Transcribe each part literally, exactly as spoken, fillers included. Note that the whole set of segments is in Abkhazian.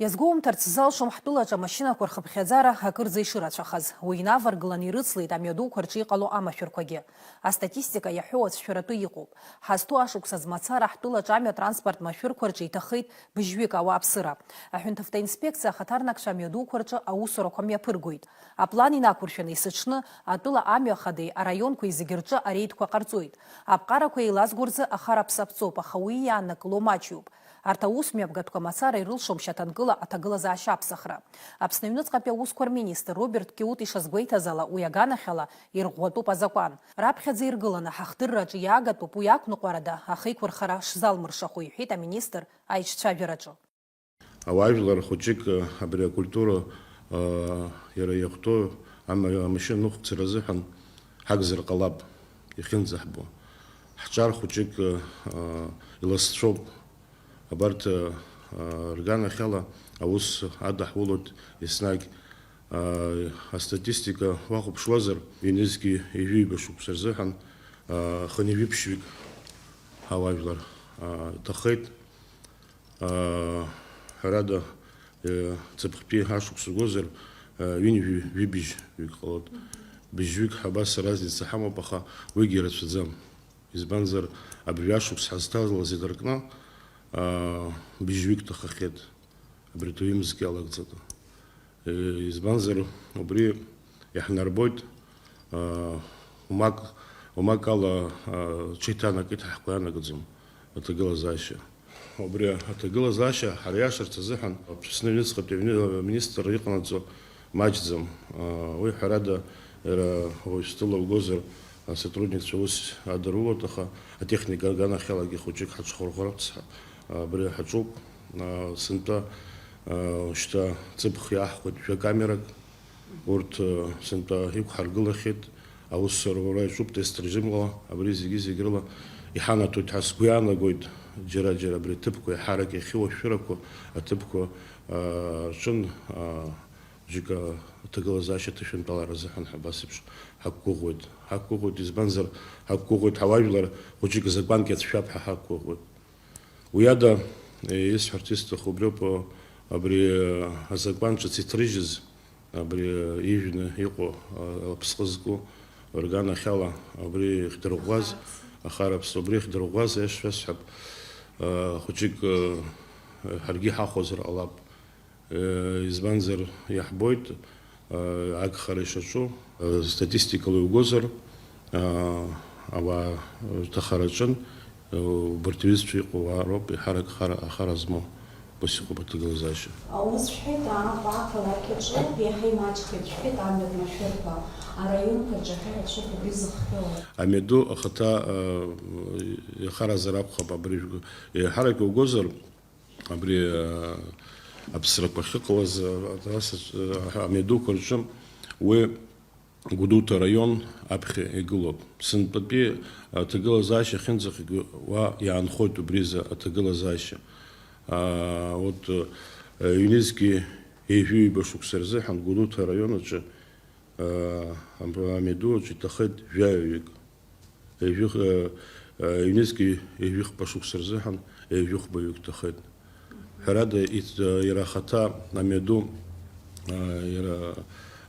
Иазгәоумҭарц залшом ҳтәылаҿы амашьынақәа рхыԥхьаӡара акырӡа ишырацәахаз. Уи инаваргыланы ирыцлеит амҩадуқәа рҿы иҟало амашәырқәагьы. Астатистика иаҳәо ацәшәаратәы иҟоуп. Ҳазҭоу ашықәсазы мацара ҳтәылаҿы амҩа транспорт машәырқәа рҿы иҭахеит быжьҩык ауааԥсыра. Аҳәынҭавтоинспекциа ахаҭарнакцәа амҩадуқәа рҿы аусурақәа мҩаԥыргоит. Аплан инақәыршәаны есыҽны атәыла амҩа хадеи араионқәеи зегьы рҿы ареидқәа ҟарҵоит. Аԥҟарақәа еилазго рзы ахара ԥсаԥҵоуп, аха уи иааннакыло маҷҩуп. Арҭ аус мҩаԥгатәқәа мацара ирылшом шьаҭанкыла аҭагылазаашьа аԥсахра. Аԥсны аҩныҵҟатәи аусқәа рминистр Роберт Киут ишазгәеиҭаз ала, уи аганахьала ирӷәӷәатәуп азакәан. Раԥхьаӡа иргыланы ҳахдырраҿы иаагатәуп уи ақәныҟәарада ахеиқәырхара шзалмыршахо, иҳәеит аминистр аиҿцәажәараҿы. Ауаажәлар хәыҷык, э, абри акультура, э, иара иахәҭоу ама-, амашьына ныҟәцара азыҳәан ҳагзар ҟалап, иахьынӡаҳбо. Ҳҿар хәыҷык, э, э, иласцәоуп. Абарҭ, э, э, рганахьала аус адаҳулоит еснагь. Э, астатистика уахәаԥшуазар, ҩнызқьи ҩажәи ҩба шықәса рзыҳәан, э, хынҩажәи ԥшьҩык ҳауаажәлар, э, иҭахеит. Аа, ҳәарада, э, ҵыԥхтәи ашықәс угозар, э, ҩынҩажәи жәибжь ҩык ҟалоит. Быжьҩык ҳәа абас разница ҳамоуп, аха уигьы рацәаӡам. Избанзар, абыржәы ашықәс ҳазҭалаз инаркны, аа, быжьҩык ҭахахьеит, абри аҭыҩымзк иалагӡаны. Избанзар, убри иаҳнарбоит, аа, умак, умак ала, аа, ҽеиҭанакит ҳа ҳгәы ианагаӡом аҭагылазаашьа. Убри аҭагылазаашьа ҳара иашарц азыҳәан Аԥсны аҩныҵҟатәи аминистр иҟанаҵо маҷӡам. Аа, уи ҳәарада, иара Уаҩстәыла угозар, асотрудникцәа ус адырулоит, аха атехника аганахьалагьы хәыҷык ҳаҽхәырхәарц, аа, абри ҳаҿуп. Аа, сынтәа, аа, шьҭа ҵыԥх иаҳхәеит жәа камерак. Урҭ, э, сынтәа иқәҳаргылахьеит, аус рура иаҿуп тест режимла, абри зегьы-зегь рыла иҳанаҭоит ҳәа сгәы иаанагоит, џьара-џьара абри аҭыԥқәа иаҳарак иахьыуашәшәырақәо аҭыԥқәа, э, рҿын, э, џьыка аҭагылазаашьа аҭышәынтәалара азыҳәан ҳәа абас еиԥш ҳақәгәыӷуеит. Ҳақәгәыӷуеит, избанзар, ҳақәгәыӷуеит, ҳауаажәлар хәыҷык закәанк иацәшәап ҳәа ҳақәгәыӷуеит. Уи ада, е, исҳәарц исҭаху убриоуп, о, абри, э, азакәан ҿыц иҭрыжьыз, абри, э, ижәны иҟоу, э, аԥсҟы зку рганахьала абри ихдырӷәӷәаз, ахараԥс убри ихдырӷәӷәаз, ешшәасҳәап, э, хәыҷык, э, ҳаргьы ҳахәозар ҟалап. Избанзар, иаҳбоит, агхара ишаҿу. Статистикала иугозар, ауаа рҭахара аҿын, убарҭ иҩызцәа иҟоу ауаа роуп еиҳарак хара, ахара змоу, ус иҟоуп аҭагылазаашьа. Ус шәҳәеит, Аҟәа ақалақь аҿы иаҳа имаҷхеит, шәҳәеит, амҩатә машәырқәа, араионқәа рҿы иаҳа ирацәоуп убри зыхҟьо. Амҩаду ахаҭа, иахаразар акәхап, абри еиҳарак иугозар, Абри, э, аԥсрақәа ахьыҟалаз, э, асас-, э, амҩадуқәа рҿы уи Гәдоуҭа араион аԥхьа игылоуп. Сынтәатәи аҭагылазаашьа ахьынӡахгьы уа иаанхоит убри изы аҭагылазаашьа. Аа, вот, э, ҩнызқьи ҩажәи ҩба шықәса рзыҳәан Гәдоуҭа араион аҿы, э, амҩаду аҿы иҭахеит жәаҩаҩык. Ҩажәих-, э, э, ҩнызқьи ҩажәихԥа шықәса рзыҳәан ҩажәихәбаҩык ҭахеит. Ҳәарада, ит-, э, иара ахаҭа амҩаду, э, иара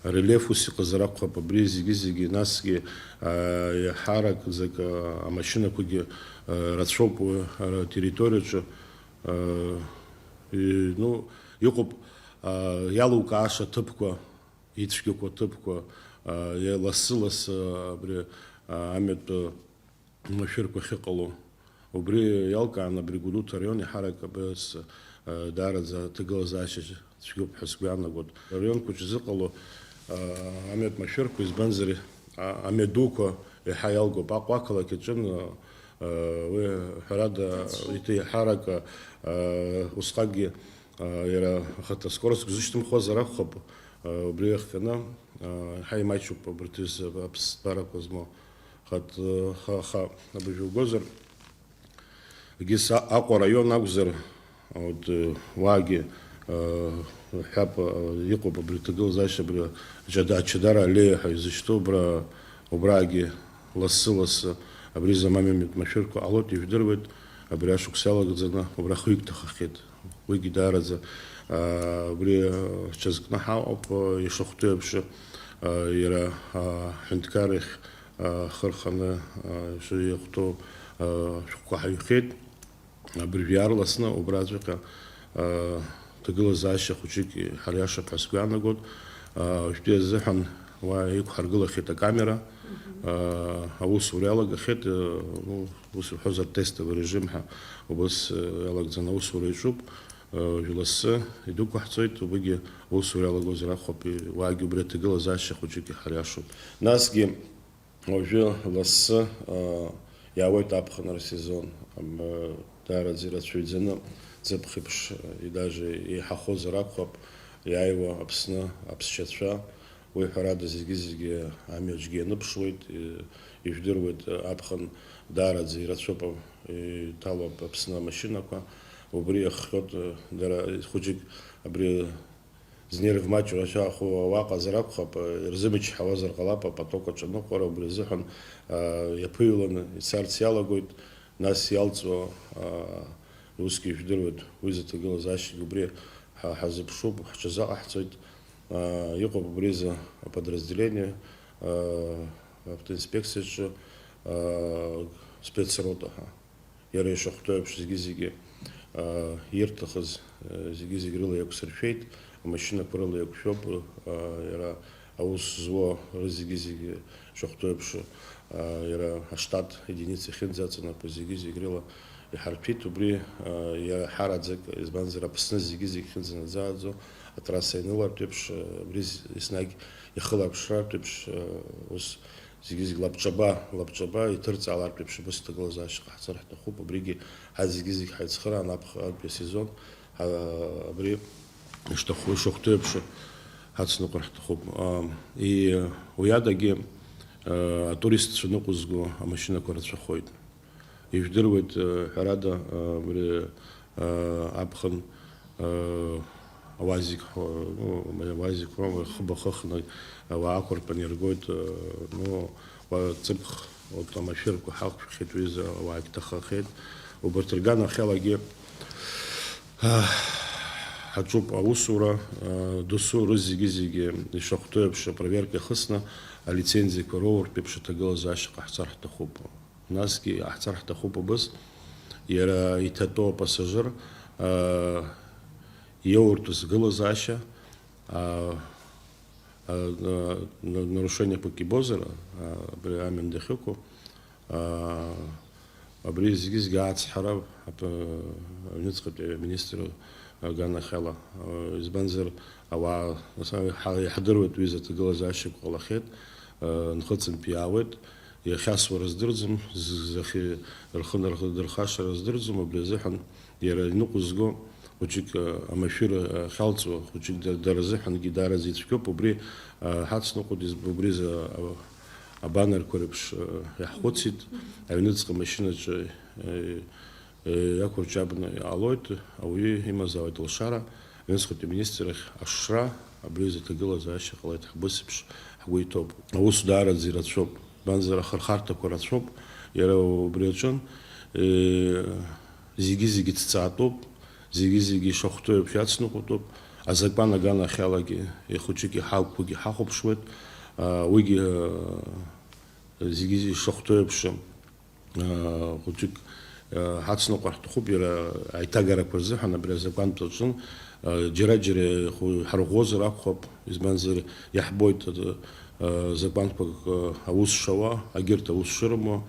арельеф ус иҟазар акәхап, абри зегьы-зегьы, насгьы, э, иаҳаракӡак, э, амашьынақәагьы, э, рацәоуп уи атерриториаҿы, э, и-, ну, иҟоуп, э, иалукааша ҭыԥқәа. Ицәгьақәа аҭыԥқәа, аа, лассы-лассы абри, аа, амҩатә машәырқәа ахьыҟало. Убри иалкааны абри Гәдоуҭа араион иаҳарак абас, аа, даараӡа аҭагылазаашьа цәгьоуп ҳәа сгәы иаанагоит. Араионқәа рҿы изыҟало, аа, амҩатә машәырқәа, избанзар, а-, амҩадуқәа иаҳа иалгоуп. Аҟәа ақалақь аҿын, аа, уи ҳәарада, иаҳарак, аа, усҟакгьы, Иара ахаҭа скоростк зышьҭымхуазар акәхап, убри иахҟьаны, иаҳа имаҷуп абарҭ аԥсҭбарақәа змоу. Аха, аха абыржәы угозар, егьыс Аҟәа араион акәзар, вот, уаагьы, ҳәап, иҟоуп абри аҭагылазаашьа, абри Ачада-, Ачадара аллеиа ҳәа изышьҭоу, убра, убраагьы лассы-лассы абри заманамҩатә машәырқәа ҟалоит, ижәдыруеит, абри ашықәс иалагӡаны убра хҩык ҭахахьеит. Уигьы даараӡа Убри ҳҽазкны ҳаҟоуп, ишахәҭоу еиԥш, иара аҳәынҭқаррахь ахы рханы ишихәҭоу ашәҟәқәа ҳаҩхеит. Абыржәы иаарласны убраҵәҟьа ҭагылазаашьа хәыҷык ҳариашап ҳәа сгәы иаанагоит. Уажәтәи азыҳәан уа иқәҳаргылахьеит акамера, аусура иалагахьеит, ну, ус рҳәозар, тестовый режим ҳәа убас иалагӡаны аусура иаҿуп. Уажә лассы идәықәаҳҵоит, убригьы аусура иалагозар акәхап, уаагьы убри аҭагылазаашьа хәыҷык иҳариашоит. Насгьы уажәы лассы иаауеит аԥхынра сезон. Даараӡа ирацәаҩӡаны, ҵыԥх еиԥш, даже еиҳахозар акәхап, иааиуа Аԥсны аԥсшьацәа. Уи, ҳәарада, зегьы-зегьы амҩаҿгьы ианыԥшуеит, ижәдыруеит, аԥхын даараӡа ирацәоуп, иҭало Аԥсны амашьынақәа. Убри иахҟьоит, дара хәыҷык абри знерв маҷу рацәахо уаҟазар акәхап, ирзымчҳауазар ҟалап апоток аҿаныҟәара, убри азыҳәан, иаԥыҩланы ицарц иалагоит, нас иалҵуа, усгьы ижәдыруеит, уи зыҭагылазаашьагьы убри ҳа-, ҳазыԥшуп, ҳҽазыҟаҳҵоит. Иҟоуп убри изы аподразделение, автоинспекциаҿы, спецрота ҳәа. Иара ишахәҭоу еиԥш, зегьы-зегьы ирҭахыз, зегьы-зегь рыла иақәсыршәеит, амашьынақәа рыла иақәшәоуп, иара аус зуа рызегьы-зегьы, ишахәҭоу еиԥш, иара аштат единица ахьынӡаҵанакуа зегьы-зегь рыла иҳарҭәит. Убри иаҳараӡак, избанзар, Аԥсны зегьы-зегь ахьынӡанаӡааӡо атрасса ианылартә еиԥш, абри еснагь ихылаԥшратә еиԥш, ус зегьы-зегь лабҿаба, лабҿаба иҭырҵаалартә еиԥш, абас аҭагылазаашьа ҟаҳҵар ҳҭахуп. Абригьы ҳа зегьы-зегь ҳаицхыраан, аԥхынтәи асезон, ҳа-, абри ишҭаху, ишахәҭоу еиԥш ҳацныҟәар ҳҭахуп. А, и, уи адагьы, а, атуристцәа ныҟәызго амашьынақәа рацәахоит. Ижәдыруеит, э, ҳәарада, э, абри, э, аԥхын, э, ауазик, ну, ауазик, хыб ахыхны ауаа ақәыртәан иргоит, э, ну, уа ҵыԥх, урҭ амашәырқәа ҳақәшәахьеит, уи азы ауаагь ҭахахьеит. Убарҭ рганахьалагьы, э, ҳаҿуп аусура, э, досу рызегьы-зегьы ишахәҭоу еиԥш апроверка иахысны, алицензиақәа роуртә еиԥш аҭагылазаашьа ҟаҳҵар ҳҭахуп. Насгьы иҟаҳҵар ҳҭахуп абас, иара иҭатәоу апассажир, аа, иоуртә згылазаашьа, аа, аа, на-, на-, нарушениақәак ибозар, аа, абри амҩан дахьықәу, аа, абри зегьы-зегьы ацҳара ап-, аҩныҵҟатәи аминистр аганахьала, аа, избанзар, ауаа, нас, ҳа-, иаҳдыруеит уи изы аҭагылазаашьақәа ҟалахьеит, аа, нхыҵынтә иаауеит. Иахьасуа рыздырӡом, з-, захьы-, рхы нарх-, дырхаша рыздырӡом, убри азыҳәан иара иныҟәызго хәыҷык, а, амашәыр, а, ахьалҵуа хәыҷык да-, дара рзыҳәангьы даараӡа ицәгьоуп, убри, а, ҳацныҟәоит, изб-, убри азы, а, абанерқәа реиԥш, а, иаҳхәыцит, аҩныҵҟа амашьынаҿы, а, Иақәырҷабны иҟалоит, ауаҩы имазаауеит алшара, аҩныҵҟатәи аминистррахь ашшра, абри азы аҭагылазаашьа ҟалеит ҳгәы еиԥш, ҳгәы иҭоуп. Аус даараӡа ирацәоуп, избанзар ахырхарҭақәа рацәоуп, иара убри аҿы, э, зегьы-зегьы ҭҵаатәуп, зегьы-зегьы ишахәҭоу еиԥш иацныҟәатәуп, азакәан аганахьалагьы ихәыҷык иҳақәгьы ҳахәаԥшуеит, а, уигьы, а, зегьы ишахәҭоу еиԥш, хәыҷык ҳацныҟәар ҳҭахуп, иара аиҭагарақәа рзыҳәан абри азакәантә аҿы, џьара-џьара ҳарӷәӷәозар акәхап, избанзар, иаҳбоит, закәанқәак аус шауа, агьырҭ аус шырымуа,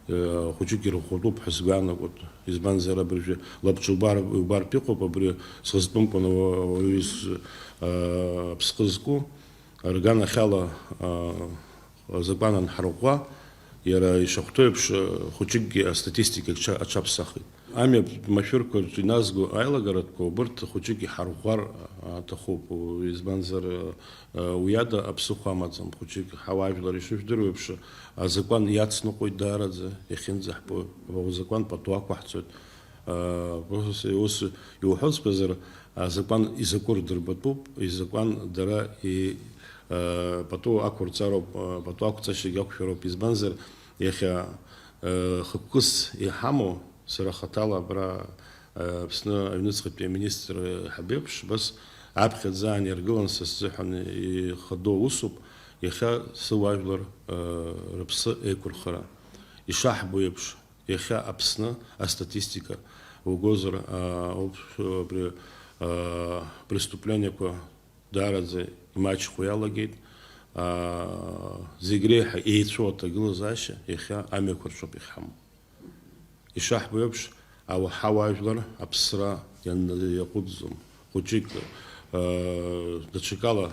хәыҷык ирӷәӷәатәуп ҳәа сгәы иаанагоит, избанзар, абыржәы лабҿаба убартә иҟоуп, абри схызтәымкәан ауаҩы аԥсҟы зку, рганахьала азакәан анҳарӷәӷәа, иара ишахәҭоу еиԥш, хәыҷыкгьы астатистика аҽа-, аҽаԥсахит. Амҩатә машәырқәа рҿы иназго аилагаратәқәа убырҭ хәыҷык иҳарӷәӷәар аҭахуп, избанзар, уи ада аԥсыхәа амаӡам, хәыҷык ҳауаажәлар ишыжәдыруа еиԥш, азакәан иацныҟәоит даараӡа, иахьынӡаҳбо, азакәан пату ақәаҳҵоит. Ус, ус иуҳәозшәазар, азакәан изакәу рдырбатәуп, изакәан дара и-, пату ақәырҵароуп, пату ақәҵашьагь ақәшәароуп. Избанзар, иахьа хықәкыс иҳамоу, сара хаҭала абра Аԥсны аҩныҵҟатәи аминистр ҳабеиԥш, абас аԥхьаӡа аан иаргылан са сзыҳәан ихадоу усуп, иахьа сыуаажәлар рыԥсы еиқәырхара. Ишаҳбо еиԥш, иахьа Аԥсны астатистика угозар, абри преступлениақәа даараӡа имаҷхо иалагеит. Зегь реиҳа еицәоу аҭагылазаашьа иахьа амҩақәа рҿоуп иахьҳамоу. Ишаҳбо еиԥш, ауаҳа уаажәлар аԥсра иан-, иаҟәыҵӡом. Хәыҷык, даҽакала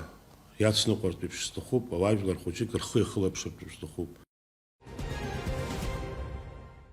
иацныҟәартә еиԥш сҭахуп, ауаажәлар хәыҷык рхы иахылаԥшыртә еиԥш сҭахуп.